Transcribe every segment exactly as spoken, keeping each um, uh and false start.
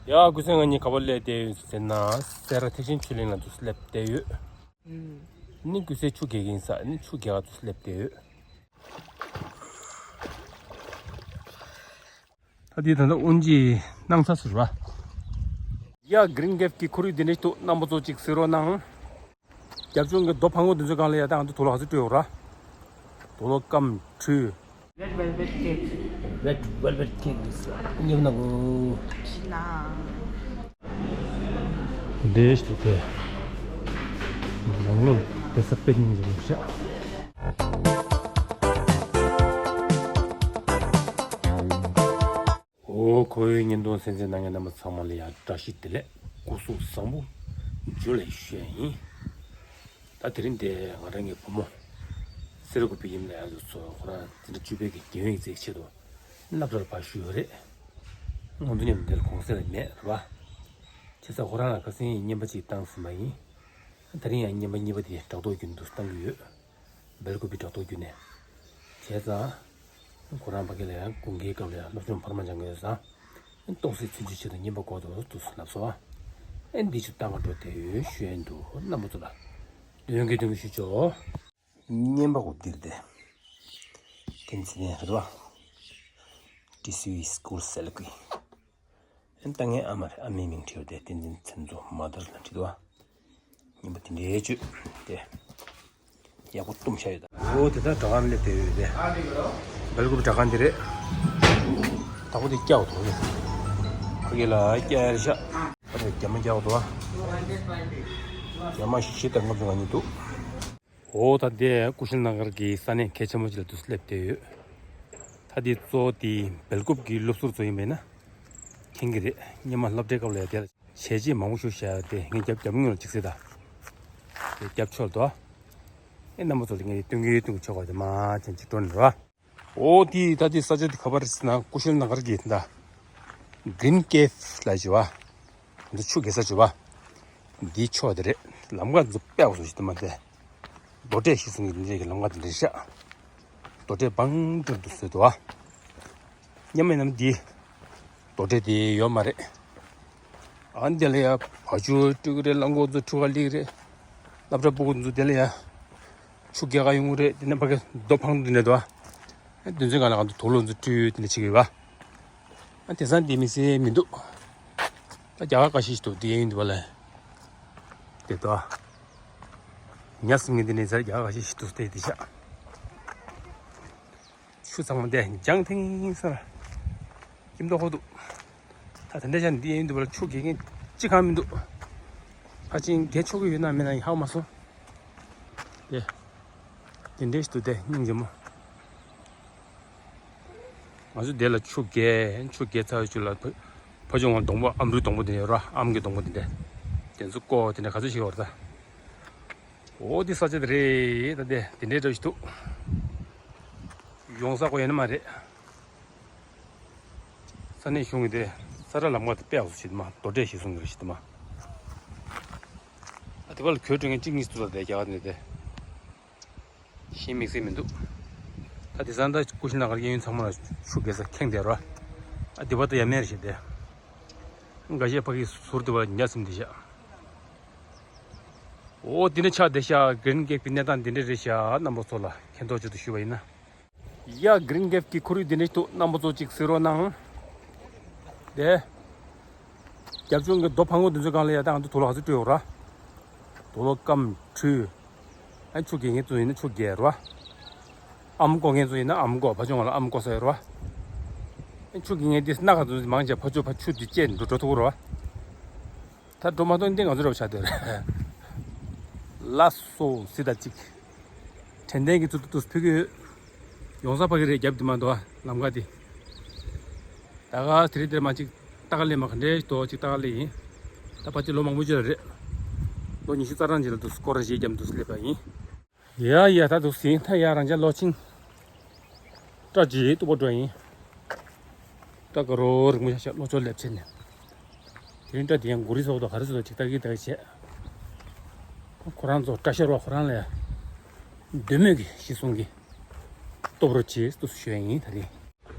ཡ། ཀུན་གསལ་ང་གཉིས་ག་པར་སླེབས་བསྡད་ཡོད་ཟེར་ན། སེ་ར་ཐེག་ཆེན་ཆོས་གླིང་ལ་འདུག་སླེབས་བསྡད་ཡོད། ཨུམ། ནི་ཀུན་གསལ་ཆུ་རྐྱལ་གྱིན་ས་ནི་ཆུ་རྐྱལ་ག་འདུག་སླེབས་བསྡད་ཡོད། ད་དེ་ད་ལྟ་དབུ་འབྱེད་གནང་ཚར་ཟེར་བ། ཡ། གྷི་རིན་ཀེབ་ཀྱི་ཁོར་ཡུག་འདི་འདྲ་ཞིག་འདུག་རྣམ་པ་ཚོ་གཅིག་གཟིགས་རོགས་གནང་། རྒྱབ་ལྗོངས་ཀྱི་རྡོ་ཕང་པོ་འདི་ཚོའི་སྒང་ལ་ཡ་ད་ང་ཚོ་དུག་ལོག་ག་ཚོད་སྤྲོད་ཡོད་ར། དུག་ལོག་སྐམ་འཁྲུད། Red velvet cake. Red velvet cake this. ཉོབ་ན་གོ། འདྲེས་འདུག་གས། ནང་ལོགས་དེ་ས་དཔེ་སྙིང་རྗེ་མོ་ཤག་ཨོ། ཁོ་བོའི་བརྙན་ཐུང་གསན་གཟིགས་གནང་མཁན་རྣམ་པ་ཚང་མ་ལ་ཡང་བཀྲ་ཤིས་བདེ་ལེགས། སྐུ་གཟུགས་བཟང་པོ། ཇུ་ལེ་ཞུ་ཡ་ཡིན། ད་དེ་རིང་དེ་ང་རང་གི་བུ་མོ་སེ་ར་ཀུ་པི་ཡིན་ལ་ཡ་ཚོ་ཁོ་རང་འཛིན་གྲྭ་བཅུ་པའི་གི་རྒྱལ་ཡོངས་ཡིག་ཚད་ཆེད་དུ་སློབ་གྲྭར་ཕར་ཞུགས་ཡོད་རེད། ང་ཚོ་མཉམ་དུ་དེར་གུང་སེང་ལ་མེད་རེད་བ། བྱས་ཙང་ཁོ་རང་ལ་ཁ་སང་རྔན་པ་གཅིག་བཏང་ཟིན་པ་ཡིན། དེ་རིང་ཡང་རྔན་པ་གཉིས་པ་དེ་དྲག་ཐོག་བརྒྱུད་ནས་བཏང་གི་ཡོད། སྦེལ་ཀོབ་པའི་དྲག་ཐོག་བརྒྱུད་ནས། བྱས་ཙང་། ཁོ་རང་ཕ་གི་ལ་ཡང་དགུན་ཁའི་སྐབས་ལ་ཡང་སློབ་སྦྱོང་བར་མ་སྦྱང་གི་ཡོད་ཙང་། ཏོག་ཙམ་ཚུན་ཆད་ཆེད་དུ་རྔན་པ་དགོས་འདུག་འདུག་ལབ་སོང་། ཨེ་འདི་ཆུ་བཏང་ག་འགྲོ་དེ་ཡོད་ཞུ་ཡན་འདུག་རྣམ་པ་ཚོ་ལ་སྟོན་གི་སྟོན་གི་ཞུ་ཆོག་རྔན་པ་གོ་འདིར་དེ། བསྟན་འཛིན་རེད་བ། ཏི་སི་ཝི་སྐུལ་སེལ་གི། ཨན་ད་ངའི་ཨ་མ་རེད། ཨ་མའི་མིང་བྲིས་ཡོད་དེ། བསྟན་འཛིན་མཚན་མཚོ་མ་དར་ལ་བྲིས་འདུག་ཨ། རྔན་པ་དེ་འདྲའི་བཅོས་དེ། ཡག་པོ་བཏུམ་བཞག་ཡོད་ད། འོ་དེ་ད་དྲ་ཁང་སླེབས་བསྡད་ཡོད་དེ། སྦེལ་ཀོབ་དྲ་ཁང་འདི་རེད། དང་པོ་དེ་སྐྱ་བོ་དོ་རེད། ཕ་གི་ལ་སྐྱ་ཡར་ཤ། ཨ་རེ་རྒྱ་མ་སྐྱ་བོ་དོ། རྒྱ་མ་ཤི་ཤི་དང་ངབ་ཚོ་ང་གཉིས་འདུག་འོ་ད་དེ་ཀུ་ཤི་ན་གར་གྱི་ས་གནས་གལ་ཆེན་པོ་ཅིག་ལ་དུས་སླེབས་བསྡད་ཡོད། ད་དེ་གཙོ་བོ་དེ་སྦེལ་ཀོབ་ཀྱི་སློབ་ཟུར་ཚོ་ཡིན་པས་ན། མཁྱེན་གྱི་རེད། སྔོན་མ་སློབ་གྲྭའི་སྐབས་ལ་ཡ་དེ་ལ་བྱས་རྗེས་མང་པོ་ཞིག་བཞག་ཡོད་དེ། ངས་རྒྱབ་རྒྱབ་ངོས་ལ་གཅིག་གཟིགས་དང་། དེ་རྒྱབ་ཕྱོགས་དོ། ཨེ་རྣམ་པ་ཚོ་ལ་ངས་སྟོན་གྱི་སྟོན་གྱི་ཆོག་ག་དེ་མ་ཅན་གཅིག་སྤྲོ་ནས་རོ། འོ་དེ་ད་དེ་ས་ཆ་དེ་ག་པར་ཟེར་ན་ཀུ་ཤི་ན་གར་གྱི་ད། གྷི་རིན་ཀེབ་ལ་བྱེད་བ། ང་ཚོ་ཆུ་རྐྱལ་ས་བྱེད་བ། འདིའི་ཕྱོགས་དེ་རེད། ལམ་ཁ་འཛུགས་པའི་འོག་སུ་ཞིག་དུ་མ་དེ། རྡོ་གྲལ་ཞིག་གསུང་གི་འདི་འདྲས་ཀྱི་ལམ་ཁ་དེ་འདྲས་ཤག་རྡོ་གྲལ་བང་དུ་འདུག་བཟོས་འདུག་བ། མཉམ་མེད་ནམ་འདི། རྡོ་གྲལ་དེ་ཡོད་མ་རེད། ཨ་འདི་ལ་ཡ་བ་ཕྱུགས་སྤྲུལ་གི་རེད། གླང་གོག་ཚོ་ཁྲུ་ག་སླེབས་ཀྱི་རེད། སློབ་གྲྭ་སྤུ་གུ་ཚོ་དེ་ལ་ཡ། ཆུ་རྐྱལ་ག་ཡོང་གི་རེད། དེ་ནས་ཕ་གི་རྡོ་ཕང་དུ་ནས་འདུག་ཨ། དེ་ཚོའི་སྒང་ལ་ང་ཚོ་དུག་ལོག་ཚོ་སྤྲུལ་དེ་འདྲ་བྱེད་ཀྱི་ཡོད་པ། ཨ། དེང་སང་དེ་མི་སེར་མི་འདུག་ད་རྒྱ་གར་འགའ་ཤས་ཤིག་འདུག་དེ་ཡིན་འདུག་པ་ལ། དེ་ལྟ་བ། ཉ་སྲིན་གྱི་འདི་ནས་ཟེར་རྒྱ་གར་འགའ་ཤས་ཤིག་འདུག་དེ་དེ་ཤག་ཆུ་ཚང་མ་དེ་འགྱངས་ཐིང་ས་ལ་སྐྱིད་མདོག་ཁ་འདུག་ད་དེ་འདྲ་ཤག་འདི་ཡིན་འདུག་པ་ལ། ཆུ་རྐྱལ་མཁན་གཅིག་ཀྱང་མི་འདུག་ཕལ་ཆེར་རྐྱལ་ཆོག་གི་ཡོད་ན་མེད་ན་ཧ་གོ་མ་སོང་། དེ། དེ་འདྲས་ཤིག་འདུག་དེ་སྙིང་རྗེ་མོ། ང་ཚོ་དེ་ལ་ཆུ་རྐྱལ། ཆུ་རྐྱལ་ཚར་བའི་རྗེས་ལ་ཕ་ཕ་ཆུང་བ་སྡོང་པོ། ཨམ་རུའི་སྡོང་པོ་དེ་འདྲ་ཡོད་ར། ཨམ་གྱི་སྡོང་པོ་དེ་འདྲ། དེ་ཚོ་བརྐོ་དེ་འདྲ་ག་ཚོད་ཞིག་ཡོད་རེད་ད། འོ་དེ་ས་ཆ་དེ་རེད་ད། དེ་དེ་འདྲའི་འདྲ་ཞིག་འདུག་ཡོང་ས་ཁོ་ཡོད་ན་མ་རེད། ས་གནས་གཞུང་གི་དེ་ས་ར་ལམ་ཁ་དེ་དཔེ་ཡག་པོ་ཞིག་འདུག་མ། རྡོ་གྲལ་ཞིག་གསུང་གི་རེད་ཞིག་འདུག་མ། ཨ། དེ་བ་ལ་གོས་འཁྲུད་མཁན་གཅིག་གཉིས་འདུག་ད། དེ་རྒྱ་གར་ནས་དེ། གཞན་དམིགས་བསལ་མི་འདུག་ད་དེང་སང་ད་ཀུ་ཤི་ན་གར་གཡས་གཡོན་ཚང་མ་ལ་ཆུ་རྐྱལ་ས་ཁེངས་བསྡད་རོ། ཨ། དེ་བ་ད་ཡ་མེད་རེད་ཞེས་དེ། འགའ་ཤས་ཕ་གི་ཟུར་དེ་བ་ཉ་སྲིན་དེ་ཤག་འོ་དེ་ནས་ཆགས་བསྡད་ཤག་གྷི་རིན་ཀེབ་ཀྱི་གནས་སྟངས་འདི་འདྲ་རེད་ཤག་རྣམ་པ་ཚོ་ལ་མཁྱེན་རྟོགས་ཆེད་དུ་ཞུས་པ་ཡིན་ན། ཡ། གྷི་རིན་ཀེབ་ཀྱི་ཁོར་ཡུག་འདི་འདྲ་ཞིག་འདུག་རྣམ་པ་ཚོ་གཅིག་གཟིགས་རོགས་གནང་། དེ། རྒྱབ་ལྗོངས་ཀྱི་རྡོ་ཕང་པོ་འདི་ཚོའི་སྒང་ལ་ཡ་ད་ང་ཚོ་དུག་ལོག་ག་ཚོད་སྤྲོད་ཡོད་ར། དུག་ལོག་སྐམ་འཁྲུད། ཨ། ཆུ་རྐྱལ་མཁན་ཚོ་ཡིན་ན་ཆུ་རྐྱལ་ར། ཨམ་བརྐོ་མཁན་ཚོ་ཡིན་ན་ཨམ་བརྐོ། ཕ་ཆུང་བ་ལ་ཨམ་བརྐོ་ས་ཡོད་ར། ཨ། ཆུ་རྐྱལ་མཁན་དེ་སྣ་ཁ་ཚོ་མང་ཆེ་ཕ་ཆུ་ཕ་ཆུ་དེ་བཅད་འགྲོ་འགྲོ་ཐུབ་ར། ད་འགྲོ་མ་ཐུབ་འདི་ང་ཚོ་ར་བ་ཆགས་བསྡད་རེད། ལགས་སོ། གཟིགས་དང་གཅིག་དྲན་རྟེན་གྱི་ཚུལ་དུ་ཕུལ་གྱི་ཡོད། ཡོང་ས་ཕ་གི་རེད། རྒྱབ་དེ་མ་འདུག་ཨ། ལམ་ཁ་དེ། ད་ག་དེ་རིང་དེར་མ་གཅིག་ལྟ་ག་ལས་མ་ག་འདྲའི་དོ་གཅིག་ལྟ་ག་ལས་ཡིན། ད་ཕལ་ཆེར་ལོ་མང་པོ་ཅིག་ལ་རེད། ལོ་ཉི་ཤུ་རྩ་གྲངས་ཅིག་ལ་འདུག་སྐོར་ར་བཞེས་རྒྱབ་འདུག་སླེབས་པ་ཡིན། ཡ་ཡ། ད་འདུག་ཟིན། ད་ཡ་རང་ཅག་ལོ་ཆིང་སྐྲ་ཇི་སྟུག་པོ་འགྲོ་ཡིན། སྐྲ་དཀར་རོ་རིང་མོ་ཤ་ཤ་ལོ་ཅོག་ལེབ་ཆེ་ནས། དེ་རིང་སྐྲ་དེ་ཡང་མགོ་རིལ་བཟོ་དང་ག་རེ་བཟོ་དང་ཅིག་ལྟ་གི་ལྟ་གི་བྱས། ཁོ་རང་ཚོ་སྐྲ་ཤར་བ་ཁོ་རང་ལ་ཡ། འདོད་མོས་ཀྱི་གཞི་བཟུང་གི་སྟོབས་རོ་བྱེད་དུ་ཞུ་ཡ་ཡིན་ད་རེས།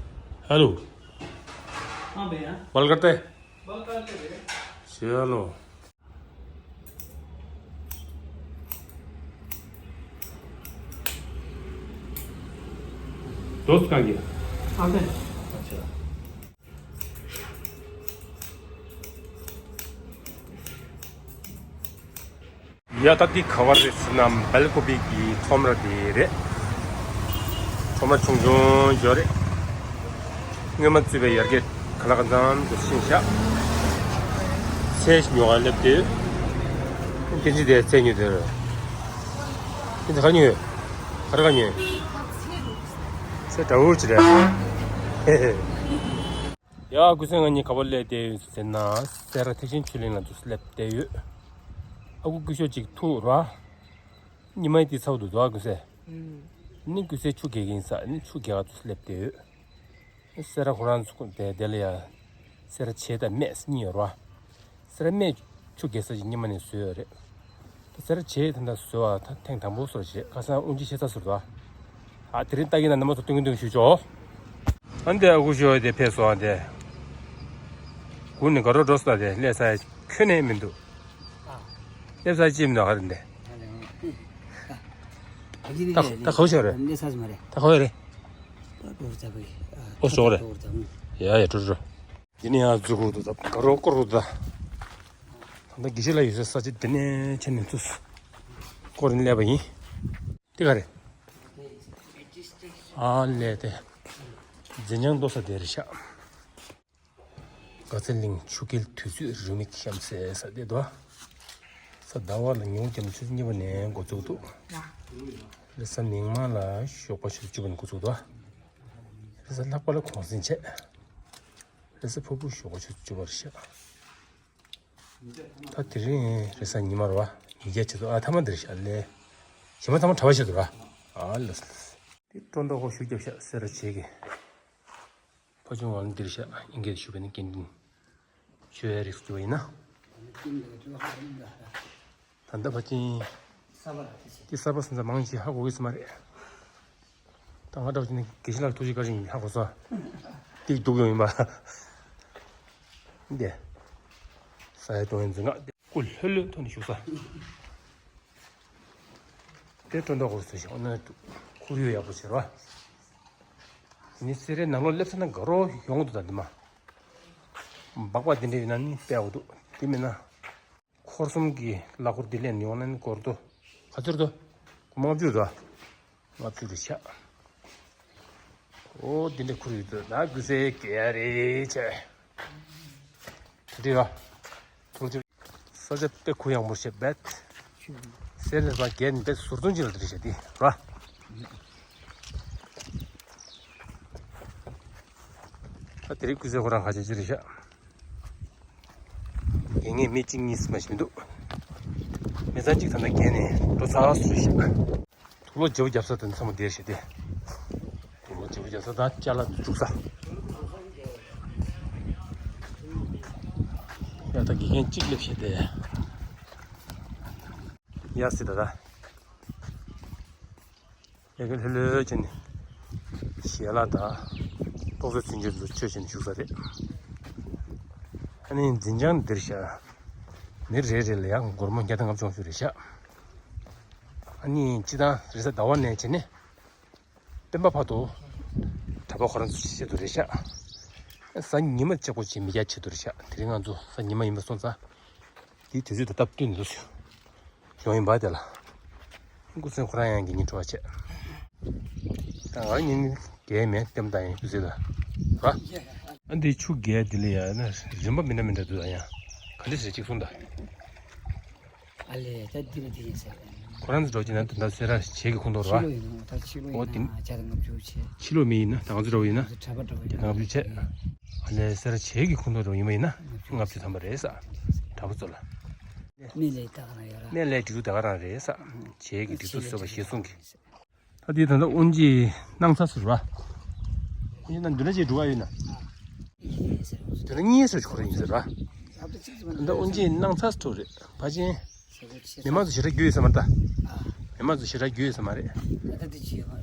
हेलो। हाँ भैया। बाल करते हैं? ཞེས་ལོ། दोस्त कहाँ गया? आते हैं। अच्छा। ཡ། ད་འདི་ག་བ་རེད་ཟེར་ན། སྦེལ་ཀོབ་ཀྱི་ཁྲོམ་ར་དེ་རེད། ཁྲོམ་ར་ཆུང་ཆུང་ཡོད་རེད། སྔོན་མ་བཙུགས་པའི་ཡར་རྒྱས་ག་ལ་ག་ཙམ་དུ་ཕྱིན་ཤག་ཚལ་ཉོ་ག་སླེབས་དུས། དེ་ཅི་དེ་ཚལ་ཉོ་དེ་རེད། དེ་ཚལ་ག་ཉོས། ག་རེ་ག་ཉོས། ཚལ་འདྲ་བོ་ཅིག་རེད། ཡ། ཀུན་གསལ་ང་གཉིས་ག་པར་སླེབས་བསྡད་ཡོད་ཟེར་ན། སེ་ར་ཐེག་ཆེན་ཆོས་གླིང་ལ་འདུག་སླེབས་བསྡད་ཡོད། ཨ་ཁུ་སྐུ་ཞབས་ཅིག་ཐུག་ར། ཉི་མ་དེ་ཚ་བོ་འདུག་དོ། ཨ་ཀུན་གསལ། ཨུམ། ནི་ཀུན་གསལ་ཆུ་རྒྱག་གིན་ས་ནི་ཆུ་རྒྱག་ག་འདུག་སླེབས་བསྡད་ཡོད། སེ་ར་ཁོ་རང་ཚོ་དེ་དེ་ལ་ཡ། སེ་ར་བྱེས་དང་སྨད་གཉིས་ཡོད་ར། སེ་ར་སྨད་ཆུ་རྒྱག་ས་ཅིག་ཉི་མ་ནས་བཟོས་ཡོད་རེད། སེ་ར་བྱེས་དེ་འདྲ་བཟོས་པ་ད་ཐེངས་དང་པོ་སོར་བྱེད་ཁ་སང་དབུ་འབྱེད་ཆེ་ས་ཟུར་དུ། ཨ། དེ་རིང་ལྟ་གིན་ན་རྣམ་པ་ཚོ་ཏིང་ཏིང་ཞུ་ཆོག་ཨ་འདི་ཨ་ཁུ་ཞོ་དེ་ཕེབས་སོང་། ཨ་འདི་གུར་ནས་དགའ་རོགས་འགྲོ་སོང་། དེ་སླེབས་ས་ཁྱོན་ནས་མི་འདུག་ཨ། སླེབས་ས་ཅི་མི་འདུག་ཧ་རེ་འདི། ད་ད་ག་བ་ཞོ་རེད། སླེབས་ས་མ་རེད། ད་ག་བ་རེད། ད་གོར་ཙ་པི། ཨོ་ཞོ་རེད། ཡ་ཡ་འགྲོ་འགྲོ། འདི་ནས་ཡང་འཛུལ་དགོས་འདུག་ད་དགའ་རོགས་སྐོར་འདུག་ད་ད་དགེ་བཤེས་ལགས་ཡོད་སའི་ས་ཆ་འདི་ནས་ཕྱིན་ནས་ཚུར་སྐོར་ནས་སླེབས་པ་ཡིན། འདི་ག་རེད། ཨ་ལས་དེ། འཛིན་བྱང་མདོ་ས་དེ་རེད་ཤག་དགའ་ཚལ་གླིང་ཆུ་རྐྱལ་དུས་ཚོད་རེའུ་མིག་གཤམ་གསལ་ས་དེ་དོ། ས་ཟླ་བ་ལ་ཉི་འོད་རྒྱབ་ནས་ཆུ་ཚོད་གཉིས་པ་ནས་འགོ་བཙུགས་འདུག་རེས་གཟའ་མིག་དམར་ལ་ཞོགས་པ་ཆུ་ཚོད་བཅུ་པ་ནས་འགོ་བཙུགས་འདུག་རེས་གཟའ་ལྷག་པ་ལ་གུང་གསེང་བྱས། རེས་གཟའ་ཕུར་བུ་ཞོགས་པ་ཆུ་ཚོད་བཅུ་པར་བཞག་ད་དེ་རིང་རེས་གཟའ་ཉི་མ་རེད་པ། ཉིས་བརྒྱ་བྱེད་དོ། ཨ། ཐ་མ་འདིར་བཞག་ལས། ཞི་མ་ཐ་མ་གྲྭ་པ་བྱེད་དོ་ར། ཨ་ལ། དེ་སྤྲོ་མདོག་ཁོ་ཞུ་རྒྱབ་ཤག་སེ་ར་བྱེས་ཀྱི། ཕ་ཆུང་བ་ལ་འདིར་བཞག་ཨིན་སྐད་ཞུ་བས་ན་སྐད་འདི། ཆོས་ཡ་རིགས་སུ་བ་ཡིན་ན། ད་ལྟ་ཕ་ཆེན། ས་པ་ར་དེ་ཆེ། དེ་ས་པ་སེམས་ས་མང་ཆེ་ཧ་གོ་གི་ས་མ་རེད། ད་ང་འདྲ་བ་ཅིག་ནི་དགེ་བཤེས་ལགས་ཐུགས་རྗེ་བཀའ་དྲིན་ཧ་གོ་ས། ཏིག་སྡུག་ཡོང་ཡིན་པ། འདི། ས་ཡ་གཏོང་ཡིན་ཚེ་ང་སྐུ་ལྷོད་ལྷོད་ཐོག་ནས་བཞུགས་ས། དེ་སྤྲོ་མདོག་ཁོ་ཚོས་ཤོག་ན་ཁོར་ཡུག་ཡག་པོ་བྱེད་རོགས། ནི་སེ་རའི་ནང་ལོགས་སླེབས་ས་ན་དགའ་རོགས་ཡོང་གི་འདུག་ད་འདི་མ། སྦག་སྦག་འདི་འདྲ་ཡོད་ན་ནི་དཔེ་འོ་འདུག་དེ་མིན་ན། འཁོར་གསུམ་གྱི་གླ་འཁོར་འདི་ལེན་ཡོང་ན་ནི་སྒོར་དོ། ག་ཚོད་རེད་དོ། སྒོར་མོ་ལྔ་བཅུ་རེད་དོ། ལྔ་བཅུ་རེད་ཤག་འོ་འདི་འདྲ་ཁུར་ཡོད་དོ། ད་ཀུན་གསལ་གྱི་ཡ་རེད་ཆེ། དེ་འདྲ་ར། ཐུགས་རྗེ། ས་ཆ་དཔེ་གུ་ཡངས་པོ་ཞེ་པས། སེ་ར་ལ་བརྒལ་ནས་དཔེ་ཟུར་ཐོན་ཅིག་ལ་འདི་རེད་ཤག་འདི་ར། ད་དེ་རིང་ཀུན་གསལ་ཁོ་རང་ཁ་ཆེ་ཅི་རེད་ཤག་དེ་ངས་མི་གཅིག་གཉིས་སུ་མ་ཞིག་མི་འདུག་མི་ཚང་གཅིག་ད་ལྟ་བརྒལ་ནས་འགྲོ་ཚར་སོང་ཤག་དུག་ལོག་བརྗེ་པོ་རྒྱབ་ས་དེ་ཚང་མ་བསྡད་ཤག་དེ། དུག་ལོག་བརྗེ་པོ་རྒྱབ་ས་དང་ཅ་ལག་བཅུག་ས། ཡ་ད་དགེ་རྒན་གཅིག་སླེབས་ཤག་དེ། ཡ་སི་ད་ད། ཡ་གི་ལྷོད་ལྷོད་བྱས་ནས་ཞལ་ལག་དང་ཏོག་ཙམ་ཚུན་ཆད་དུ་མཆོད་བྱས་ནས་བཞུགས་ས་རེད། ཨ་ནི་འཛིན་བྱང་འདིར་བཞག་མི་རེ་རེ་ལ་ཡང་སྒོར་མོ་བརྒྱ་དང་ལྔ་བཅུ་ལྔ་བཅུ་རེ་བཞག་ཨ་ནི་སྤྱི་བཏང་རེས་གཟའ་ཟླ་བ་ནས་བྱས་ནས་སྤེན་པ་བར་དུ་གྲྭ་པ་ཁོ་རང་ཚོ་ཆེད་དུ་རེ་བཞག་གཟའ་ཉི་མ་གཅིག་པོ་ཅིག་མི་སྐྱ་ཆེད་དུ་རེ་བཞག་དེ་རིང་ང་ཚོ་གཟའ་ཉི་མ་ཡིན་པ་སོང་ཙང་། དེའི་དུས་ཚོད་དང་སྟབས་བསྟུན་དུ་ཡོང་ཡིན་པ་དེ་ལ། སྐུ་མཚན་ཁོ་རང་ཡང་དགེ་བསྙེན་གྲོལ་བ་བྱས། ད་ང་གཉིས་རྒྱལ་མེད་ལྟད་མོ་ལྟ་ཡིན་སྐུ་མཚན་ལ། ར། ཨ་འདི་ཆུ་རྒྱལ་འདི་ལ་ཡ་ན་རིམ་པ་མི་འདྲ་མི་འདྲ་འདུག་ད་ཡང་། ག་འདྲ་ཟེར་གཅིག་གསུངས་ད། ཨ་ལས་ད་འདི་རུ་འདི་ཡིན་ཟེར། ཁོ་རང་ཚོ་འགྲོ་གྱི་ན་དུ་ད་སེ་ར་བྱེས་ཀྱི་ཁོངས་གཏོགས་ར། ཕྱི་ལོགས་ཡིན་ནོ་ད་ཕྱི་ལོགས་ཡིན་ན་བརྒྱ་དང་ལྔ་བཅུ་བྱས། ཕྱི་ལོགས་མི་ཡིན་ན་ད་ང་ཚོ་འགྲོ་བ་ཡིན་ན་བརྒྱ་དང་ལྔ་བཅུ་བྱས། ཨ་ལས་སེ་ར་བྱེས་ཀྱི་ཁོངས་གཏོགས་ར་ཡིན་པ་ཡིན་ན་ལྔ་བཅུ་ཐམ་པ་རེད་ས། དྲ་བ་ཚོ་ལ། སྨན་བླའི་ད་ག་རང་ཡོད་ར། སྨན་བླའི་སྒྲིག་འཛུགས་ད་ག་རང་རེད་ས། བྱེས་ཀྱི་སྒྲིག་འཛུགས་བཟོས་པ་ཞེས་གསུངས་ཀྱི། ད་དེ་ད་ལྟ་དབུ་འབྱེད་གནང་ཚར་སོང་ར། དབུ་འབྱེད་གནང་མདུན་ལ་ཅིག་འགྲོ་བ་ཡོད་ན། མདུན་ལ་གཉིས་སུ་འགྲོ་རེ་ཡིན་ཟེར་ར། ད་ལྟ་དབུ་འབྱེད་གནང་ཚར་སོང་རེད་ཕ་ཆེན། མི་མང་ཚོ་ཞེ་དྲག་རྒྱུས་ཡོད་ས་མ་རེད་ད། མི་མང་ཚོ་ཞེ་དྲག་རྒྱུས་ཡོད་ས་མ་རེད།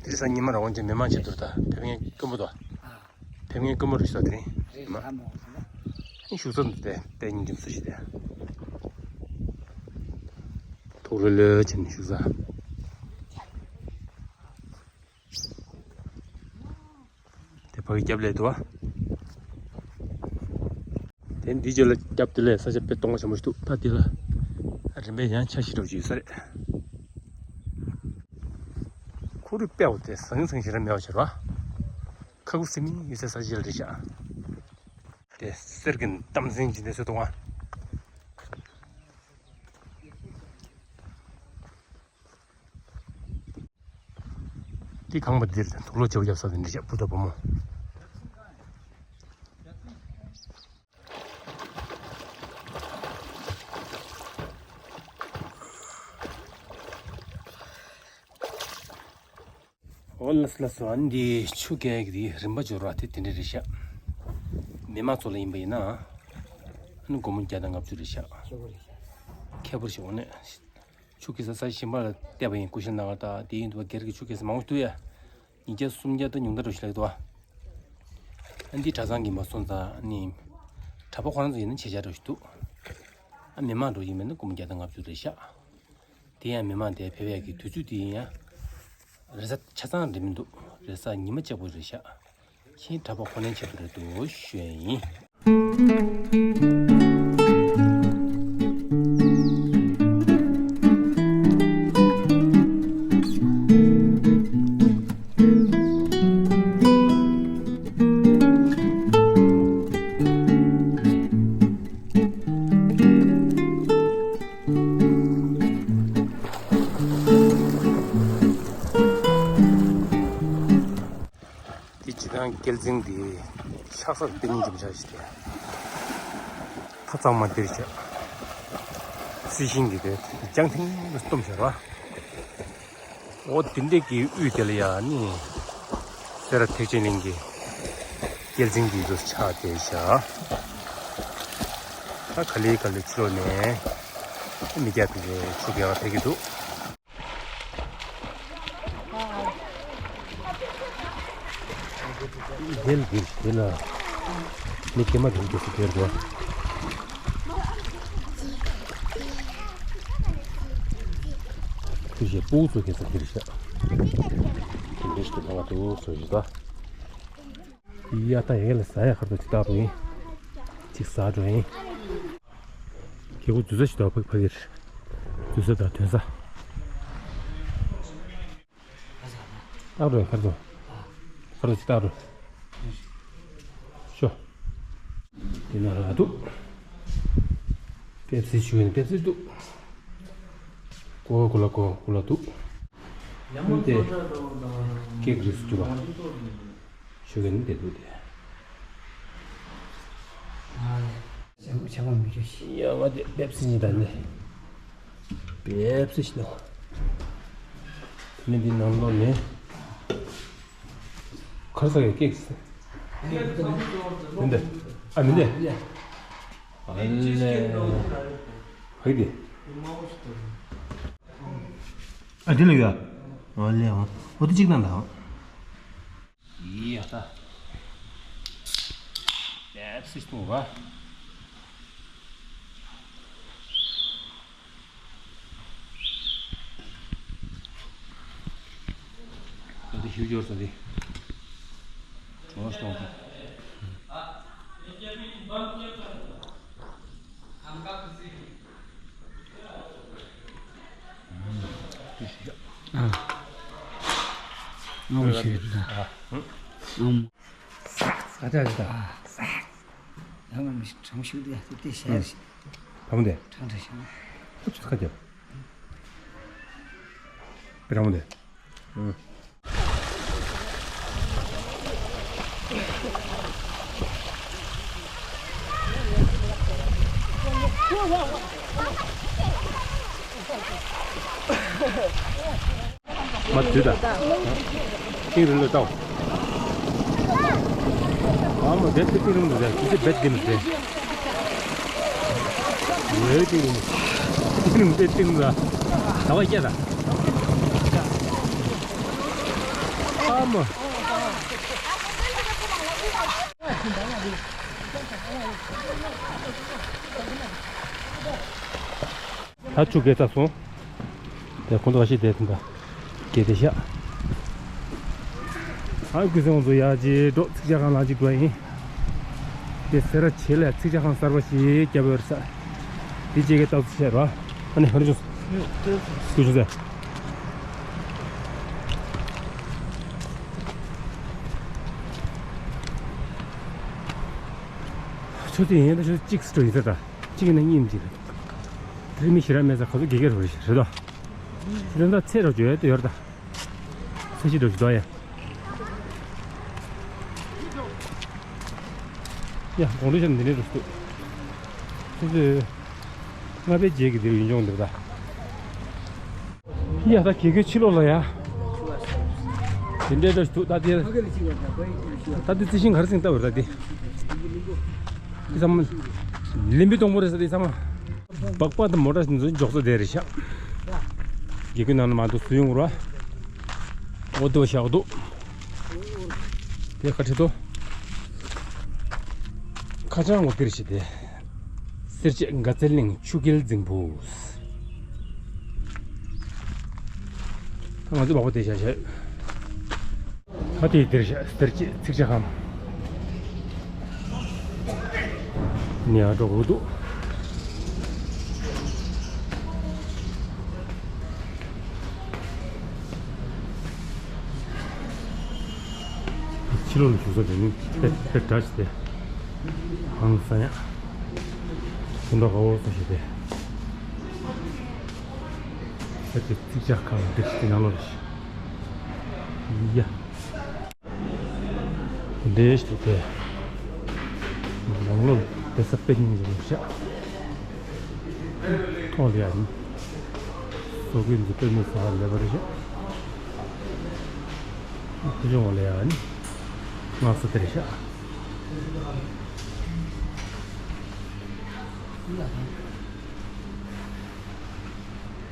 དེ་རིང་སང་ཉིན་མ་ར་དབུ་འབྱེད་མི་མང་ཆེད་དུ་ད་དེ་རིང་དཀོན་པོ་ད། དེ་སྔའི་སྐུ་མོ་རུ་ཤོག་དེ་རིང་། རེད་མ། ལྷ་མོ་ཟེར་ན། བཞུགས་ས་འདི་དེ་ཏན་ཉིན་ཁྲིམས་སུ་ཞིག་དེ། ཐུགས་ལྷོད་ལྷོད་བྱས་ནས་བཞུགས་ས། དེ་ཕ་གི་རྒྱབ་ལས་འདུག་བ། དེ་འདི་རྗེས་ལ་རྒྱབ་དེ་ལས་ས་ཆ་དཔེ་སྟོང་པ་ཆེན་པོ་ཞིག་འདུག་ད་འདི་ལ་རིམ་པས་ཡང་ཆ་ཞིག་འགྲོ་རྒྱུ་ཡོད་ས་རེད། ཁོར་ཡུག་དཔེ་འོ་དེ་ཟང་ཟིང་ཞིག་ར་མེད་པ་བྱས་ར། ཁ་ཁུ་སིམ་མེ་ཡོད་སའི་ས་ཆ་ཞིག་རེད་ཤག་དེ་གསེར་གྱི་གཏམ་ཚན་ཅིག་འདི་ཚོ་གཏོང་བ། འདི་ཁང་པ་འདིར་དུག་ལོག་བྱེད་པ་བརྒྱབ་ས་དེ་འདྲ་ཤག་བུ་དང་བུ་མོ། འོ་ལགས་སོ་ལགས་སོ། ཨ་ནི་འདི་ཆུ་རྐྱལ་གྱི་རིམ་པ་འབྱོར་བ་དེ་དེ་འདྲ་རེད་ཤག་མི་མང་ཚོ་ལ་ཡིན་པ་ཡིན་ན་ཨ་ནི་སྒོར་མོ་བརྒྱ་དང་ལྔ་བཅུ་རེད་ཤག་ཁྱད་པར་ཞིག་འོ་ནས་ཆུ་རྐྱལ་ས་ས་གཞན་པ་ལ་བལྟས་པ་ཡིན། ཀུ་ཤུ་ནང་ལ་ད་དེ་ཡིན་དུས་སྒེར་གྱི་ཆུ་རྐྱལ་ས་མང་པོ་འདུག་ཡ། ཉིས་བརྒྱ་སུམ་བརྒྱ་ད་ཉུང་མཐའ་འགྲོ་ཞིག་ལེགས་འདུག་ཨ། ཨ་འདི་གྲྭ་ཚང་གི་མ་སོང་ཙང་ཨ་ནི་གྲྭ་པ་ཁོ་རང་ཚོ་ཡིན་ན་ཆེ་ཆ་འགྲོ་ཞིག་འདུག་ཨ་མི་མང་འགྲོ་ཡིན་མིན་ན་སྒོར་མོ་བརྒྱ་དང་ལྔ་བཅུ་རེད་ཤག་དེ་ཡང་མི་མང་དེ་ཕེབས་ཡག་གི་དུས་ཚོད་དེ་ཡིན་ཡང་རེས་གཟའ་ཆ་ཚང་རེད་མི་འདུག་རེས་གཟའ་ཉི་མ་གཅིག་པོ་རེད་ཤག་ཤིང་གྲྭ་པ་ཁོ་ནའི་ཆེད་དུ་རེད་འདུག་ཞུ་ཡ་ཡིན། འདི་སྤྱིར་བཏང་རྐྱལ་རྫིང་འདི་ཆགས་ས་དཔེ་སྙིང་རྗེ་པོ་ཆགས་ཤིག་དེ། ཐ་ཚང་མ་འདིར་བཞག་རྩི་ཤིང་གི་དེ་ལྗང་ཐིང་དུ་བཏུམས་བཞག་ར། འོ་དེ་འདྲས་ཀྱི་དབུས་དེ་ལ་ཡ་ནི་སེ་ར་ཐེག་ཆེན་གླིང་གི་རྐྱལ་རྫིང་འདི་ཚོ་ཆགས་བསྡད་བཞག་ད་ག་ལེ་ག་ལེ་ཕྱི་ལོགས་ནས་མི་སྐྱ་དེ་ཚོ་ཆུ་རྐྱལ་ལ་ཕེབས་ཀྱི་འདུག་དེ་ལ་དེ་ལ་མི་སྐྱེས་མ་དེ་ཚོ་ཕེབས་འགྲོ། ཁུ་ཞེ་སྤུ་གུ་ཚོ་ཁེ་ས་ཁེ་རེ་ཤག་དེ་འདྲ་ཞིག་ཏུ་ལྷང་ང་འདུག་ཚོ་ཞིག་ད། ཡ་ད་ཡ་ལ་ཟ་ཡ་ཁར་དུ་ཅིག་བཏགས་པ་ཡིན། ཅིག་ཟ་འགྲོ་ཡིན། རྒྱལ་པོ་འཛུལ་ས་ཞིག་ཏུ་ཕ་གི་ཕ་གིར། འཛུལ་ས་དང་ཐོན་ས། བཏགས་འགྲོ་ཡ་ཁར་དུ། ཁར་དུ་ཅིག་བཏགས་འགྲོ། ཤོ། དེ་ན་ར་འདུག་པེབ་སི་ཞུ་ཡིན་པེབ་སི་འདུག་ཀོ་ཀོ་ལ་ཀོ་ཀོ་ལ་འདུག་ཡང་དེ་ཀེག་རིགས་སུ་འདུག་ག་ཞུ་གི་ནི་དེ་འདུག་དེ། ཡང་ང་དེ་པེབ་སི་གཉིས་དང་ནི་པེབ་སི་ཞིག་ནོ། ནི་འདི་ནང་ལོགས་ནས་ཁར་ས་གི་ཀེག་སི། མི་འདི་ཨ་མི་འདི་ཨ་ལེ་ཧེ་འདི། ཨ་འདི་ལ་ཡོད། ཨོ་ལེ་ཨོ་ཨོ་དེ་གཅིག་ན་ལ། ཡི་ཡ་ད། ལེབ་སི་སྟོང་བ། ད་དེ་ཞུ་འབྱོར་ས་དེ། གྲོང་སྟོང་དེ། ཨ། ཨ་མོ་ཤི་རེད་ད། ཨ་མོ། ས་ཆ་རེད་ད། ཡང་ང་མི་ཁྲང་ཤུ་དེ་དེ་དེ་ཤ་ཡར་ཤི། བ་མོ་དེ། ཁྲང་ཁྲང་ཤང་། ཨུ་ཚུགས་ཁ་རྒྱབ། པེ་ར་མོ་དེ། མ་དུས་ད། ཏིང་རི་ལོ་ཏའོ། ཨ་མ་བེད་ཏི་ཏིང་རི་ལོ་ཟེར་ཁྱི་ཅི་བེད་ཏིང་རི་ཟེར། ཝེ་ཏིང་རི་ལོ། ཏིང་རི་ལོ་ཏིང་རི་ལོ། ད་བ་སྐྱེ་ད། ཨ་མ། ད་ཆུ་རྐྱལ་ཚར་སོང་། དེ་ཁོང་ཚོ་ཁ་ཤས་དེ་དེ་འདྲ་རྐྱལ་དེ་ཤག་ཨ་ཀུ་སེ་ཁོང་ཚོ་ཡར་ཅིག་འགྲོ། ཚིག་ཇ་ཁང་ལ་ཅིག་འགྲོ་ཡིན། དེ་སེ་ར་བྱེས་ལ་ཚིག་ཇ་ཁང་གསར་པ་ཞིག་བརྒྱབ་ཡོད་རེད་ས། དེ་ཅིག་གི་ལྟ་ཚུལ་བྱས་རོགས། ཨ་ནི་ཧ་རི་ཅུང་སུ། ཀུ་ཅུང་ཟེ། ཆུ་ཚོད་ཡིན་ད་ཆུ་ཚོད་གཅིག་སུ་འགྲོ་ཡིན་ས་ད། གཅིག་ཡིན་ན་གཉིས་མི་གཅིག་རེད། དེ་མི་ཞེ་དྲག་མེད་ས། ཁ་ཚོ་དགེ་རྒན་རེད་རེད་དོ། དེ་འདྲ་ཚེ་རོ་བརྗོད་དེ་ཡོད་རེད་ད། ཚེ་ཤི་འགྲོ་ཞིག་དོ་ཡ། ཡ་དགོང་དྲོ་ཤར་འདི་ནས་འགྲོ་ཞིག་འདུག་ཚེ་ཚེ། ལྔ་པའི་རྗེས་ཀྱི་འདིར་ཡུན་ཅུང་འདིར་ད། ཡ་ད་གེ་གེ་ཕྱི་ལོགས་ལ་ཡ། དེ་འདྲའི་འགྲོ་ཞིག་འདུག་ད་དེ། ད་དེ་རྩི་ཤིང་ག་རེ་ཟིན་ལྟ་བར་ད་དེ། དེ་ཚང་མ། ལིམ་བི་སྡོང་པོ་རེད་ས་དེ་ཚང་མ། སྦག་སྦག་དང་མོ་ཊ་འཛུལ་འཇོག་ས་དེ་རེད་ཤག་གེ་གེ་ནང་ལ་མ་འདུག་སུ་ཡོང་ར། འོ་དེ་བ་ཤག་འདུག་དེ་ཁ་ཁྲི་ཏོ། ཁ་བྱང་འོ་དེར་ཞིག་དེ། སེར་བྱེས་དགའ་ཚལ་གླིང་ཆུ་རྐྱལ་རྫིང་བུ། ད་ང་ཚོ་བག་པ་དེ་བྱ་བྱ། ད་དེ་དེར་བྱ་སེར་བྱེས་ཚིག་ཇ་ཁང་ནས་ཡར་འགྲོ་དགོས་འདུག་ཕྱི་ལོགས་ལ་བཞུགས་ས་དེ་ནི་དཔེ་དཔེ་འདྲ་ཞིག་སྟེ། ཧང་སང་ཡ། སེམས་ཐག་ཁ་བོ་ས་ཞིག་སྟེ། ད་དེ་ཚིག་ཇ་ཁང་འདི་ཞིག་དེ་ནང་ལོགས་ལ་ཞིག་ཡ། འདྲེས་འདུག་སྟེ། ནང་ལོགས་དེ་ས་དཔེ་སྙིང་རྗེ་མོ་ཤག་ཐོག་ལ་ཡ་ནི། སོ་གོས་འདི་དཔེ་མི་སྲིད་པ་ལེགས་པ་རེད་ཤག་དེ་ལྗོངས་ལ་ཡ་ནི། སྔགས་ས་དེ་རེད་ཤག་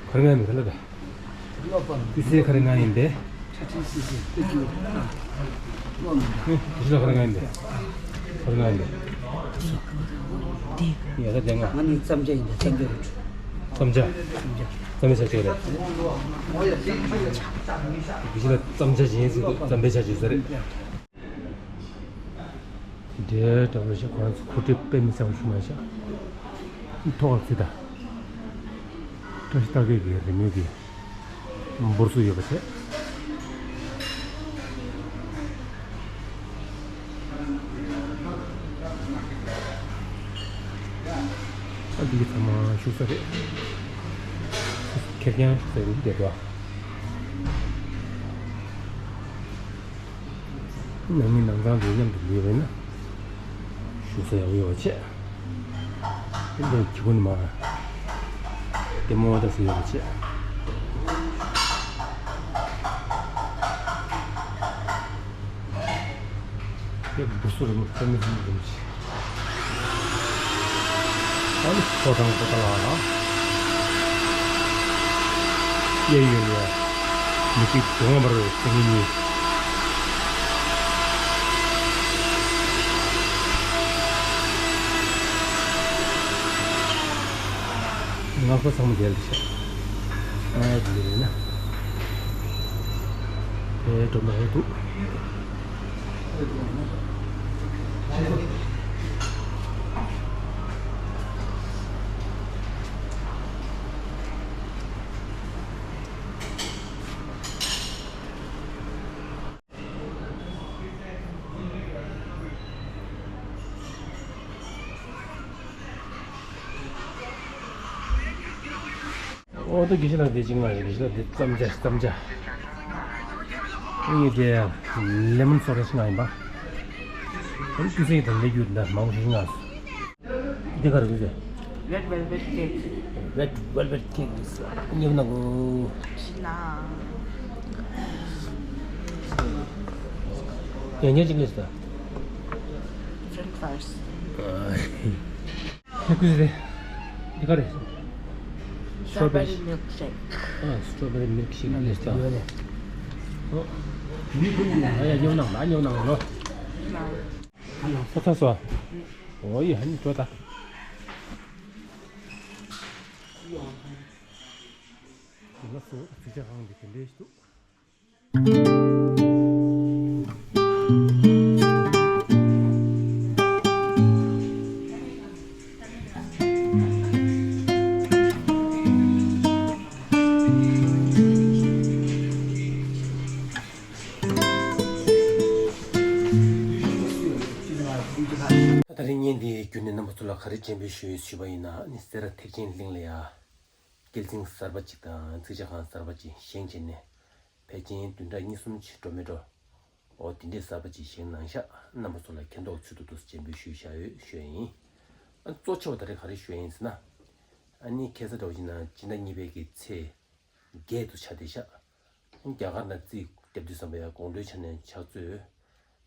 ག་རེ་ང་མི་ཁ་ལ་ད། ཀུ་སེ་ག་རེ་ང་ཡིན་པས། ཧུ། དེ་ཤི་ལ་ག་རེ་ང་ཡིན་པས། ག་རེ་ང་ཡིན་པས། ཡ་ད་དེ་ང་། ང་ནི་རྩམ་ཇ་ཡིན་པས། རྩམ་ཇ་རུ། རྩམ་ཇ། རྩམ་ཇ། རྩམ་པའི་ཆ་ཅོ་རེད། ཀུ་སེ་ལ་རྩམ་ཇ་ཇི་ཡིན་ཟེར་དུས་རྩམ་པའི་ཆ་ཅོ་ཟེར་རེད། དེ་འདྲའི་འདྲ་བོ་ཞིག་ཁོ་རང་ཚོ་གོ་སྒྲིག་དཔེ་མི་སྲིད་པ་ཞུ་མ་བྱ། ཐོག་ལ་ཚུད་ད། བཀྲ་ཤིས་རྟ་རྒྱས་ཀྱི་རི་མོའི་གི་འབུར་ཚུགས་ཡོད་པ་བྱས། ཨ་འདི་གི་ཚང་མ་བཞུགས་ས་རེད། ཁེར་རྐྱང་བཞུགས་ས་རེད་འདི་འདྲ། ནང་མི་ནང་ཚང་དེ་མཉམ་དུ་ལུས་པས་ན། བཞུགས་ས་ཡག་ཡོད་པ་བྱས། ཨ་འདི་གི་གུ་ནི་མ། ལྟད་མོ་ལྟ་ས་ཡོད་པ་བྱས། དེ་འབུ་སུ་རུ་མི་ཁ་མི་ཟིན་རུ་མི་ཆེ། ཨ་ནི་ཕོ་བྲང་པོ་ཏ་ལ་ལ། གཡས་གཡོན་ལ་མི་གཅིག་དུ་ང་བར་སེང་གེ་གཉིས། ང་ཁོ་ཚང་མ་རྒྱལ་དུ་ཤོག་ང་ཡ་དེ་འདྲ་ཡིན་ན། དེ་སྒྲོམ་ནང་ཡོད་འདུག་ཨོ་ད་དགེ་བཤེས་ལགས་འདི་གཅིག་ང་ཡིན། དགེ་བཤེས་ལགས་འདི་རྩམ་ཇ་རྩམ་ཇ། ཨ་ནི་དེ་ལེ་མོན་སོ་ཌ་ཞིག་ང་ཡིན་པ། ཨ་ནི་ཀུ་སེ་ཡི་དང་ལེ་རྒྱུ་འདི་མང་པོ་ཞིག་ང་། འདི་ག་རེ་ཀུ་སེ། Red velvet cake. Red velvet cake. ཉོབ་ན་གོ། ཤི་ན། ཡང་ཉེར་གཅིག་ལས་ས། French fries. ཧེ་ཀུ་སེ། འདི་ག་རེ། Strawberry milkshake. ཨ། strawberry milkshake་ལས་ས། ཨོ། ཨ་ཡ་ཉོབ་ན་ང་ཉོབ་ན་ལོ། ཨ་ལ་ས་ཚ་སོ། ཨོ་ཡ་ཧ་ནི་ཅོ་ད། ཡིན་ན་སོ་ཙི་ཅག་ཧང་གི་དེ་འདྲའི་ཞིག་འདུག་ད་རིང་བརྙན་འདི་བརྒྱུད་ནས་རྣམ་པ་ཚོ་ལ་ག་རེ་སྤྱན་འབུལ་ཞུ་ཡོད་ཞུས་པ་ཡིན་ན། ཨ་ནི་སེ་ར་ཐེག་ཆེན་གླིང་ལ་ཡ་སྐྱེད་ཚལ་གསར་པ་ཅིག་དང་ཙི་ཅག་ཁང་གསར་པ་ཅིག་བཞེངས་བྱས་ནས་ཕལ་ཆེར་བདུན་ཕྲག་གཉིས་གསུམ་ཅིག་འགྲོ་མི་འགྲོ། འོ་དེ་འདྲའི་གསར་པ་ཅིག་བཞེངས་གནང་ཤག་རྣམ་པ་ཚོ་ལ་མཁྱེན་རྟོགས་ཚུལ་དུ་འདུག་སེ་སྤྱན་འབུལ་ཞུས་བཞག་ཡོད་ཞུ་ཡ་ཡིན། ཨ་གཙོ་ཆེ་བ་ད་རེས་ག་རེ་ཞུ་ཡ་ཡིན་ཟེར་ན། ཨ་ནི་ཁ་སང་འདྲ་བོ་ཅིག་ན་སྤྱི་ཟླ་གཉིས་པའི་གི་ཚེས་བརྒྱད་དུ་ཆགས་བསྡད་ཤག་རྒྱ་གར་ནང་རྩིས་རྒྱབ་དུས་ཙམ་པ་ཡ་དགོང་དྲོའི་ཆ་ནས་ཕྱག་ཚོད་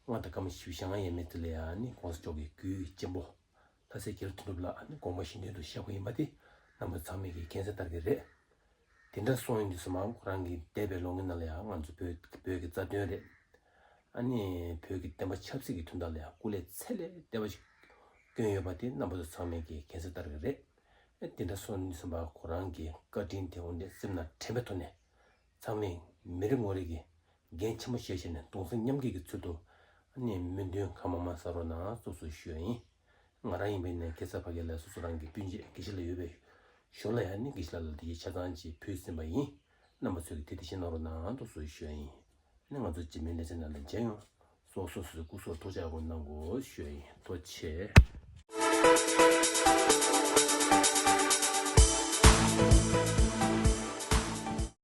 ལྔ་དང་སྐར་མ་བཞི་བཅུ་ཞེ་ལྔ་ཡས་མས་ཙམ་ལ་ཡ་ཨ་ནི་གོང་ས་མཆོག་གི་གུས་ཅན་པོ་ལྷ་སྲས་དགེ་ལེགས་དོན་གྲུབ་ལགས་ཨ་ནི་དགོངས་པ་བཞེས་དོན་དུ་བཞེས་པ་ཡིན་པ་དེ་རྣམ་པ་ཚང་མས་ཀྱིས་མཁྱེན་གསལ་ལྟར་གྱི་རེད། དེ་འདྲ་སོང་ཡོང་དུས་ཙམ་པ་ཁོ་རང་གི་འདས་པའི་ལོ་ངོ་ནང་ལ་ཡང་ང་ཚོ་བོད་བོད་ཀྱི་རྩ་དོན་རེད། ཨ་ནི་བོད་ཀྱི་བདེན་པ་ཆབ་སྲིད་ཀྱི་དོན་དག་ལ་ཡང་སྐུ་ལས་ཚད་ལས་འདས་པ་ཞིག་བསྐྱོན་ཡོད་པ་དེ་རྣམ་པ་ཚོ་ཚང་མས་ཀྱིས་མཁྱེན་གསལ་ལྟར་གྱི་རེད། ཨ་དེ་འདྲ་སོང་ཡོང་དུས་ཙམ་པ་ཁོ་རང་གི་བཀའ་དྲིན་དེ་འོ་འདྲ་སེམས་ནང་དྲན་པའི་ཐོག་ནས་ཚང་མས་མི་རེ་ངོ་རེ་གིས་འགན་ཆེན་པོ་བཞེས་བྱས་ནས་གདུང་སེམས་མཉམ་སྐྱེད་ཀྱི་ཚུལ་དུ་ཨ་ནི་སྨོན་འདུན་གང་མང་མང་གསར་རོགས་གནང་སོགས་སོགས་ཞུ་ཡ་ཡིན། ང་རང་ཡིན་པའི་ནས་ཁ་སང་ཕ་གི་ལ་སོ་སོ་རང་གི་སྤུན་མཆེད་དགེ་བཤེས་ལགས་ཡོད་པའི་ཞོར་ལ་ཡང་ནི་དགེ་བཤེས་ལགས་ལ་དེ་ཆ་ཚང་ཅིག་ཕུལ་ཟིན་པ་ཡིན། རྣམ་པ་ཚོས་ཀྱི་དེ་དེ་བཞིན་གནང་རོགས་གནང་དུ་སོགས་ཞུ་ཡ་ཡིན། ནི་ང་ཚོ་རྗེས་མའི་ལེ་ཚན་ནང་ལ་མཇལ་ཡོང་། སོ་སོ་སོའི་སྐུ་གཟུགས་ཐུགས་ཅག་པོ་གནང་དགོས་ཞུ་ཡ་ཡིན། ཐུགས་རྗེ་ཆེ།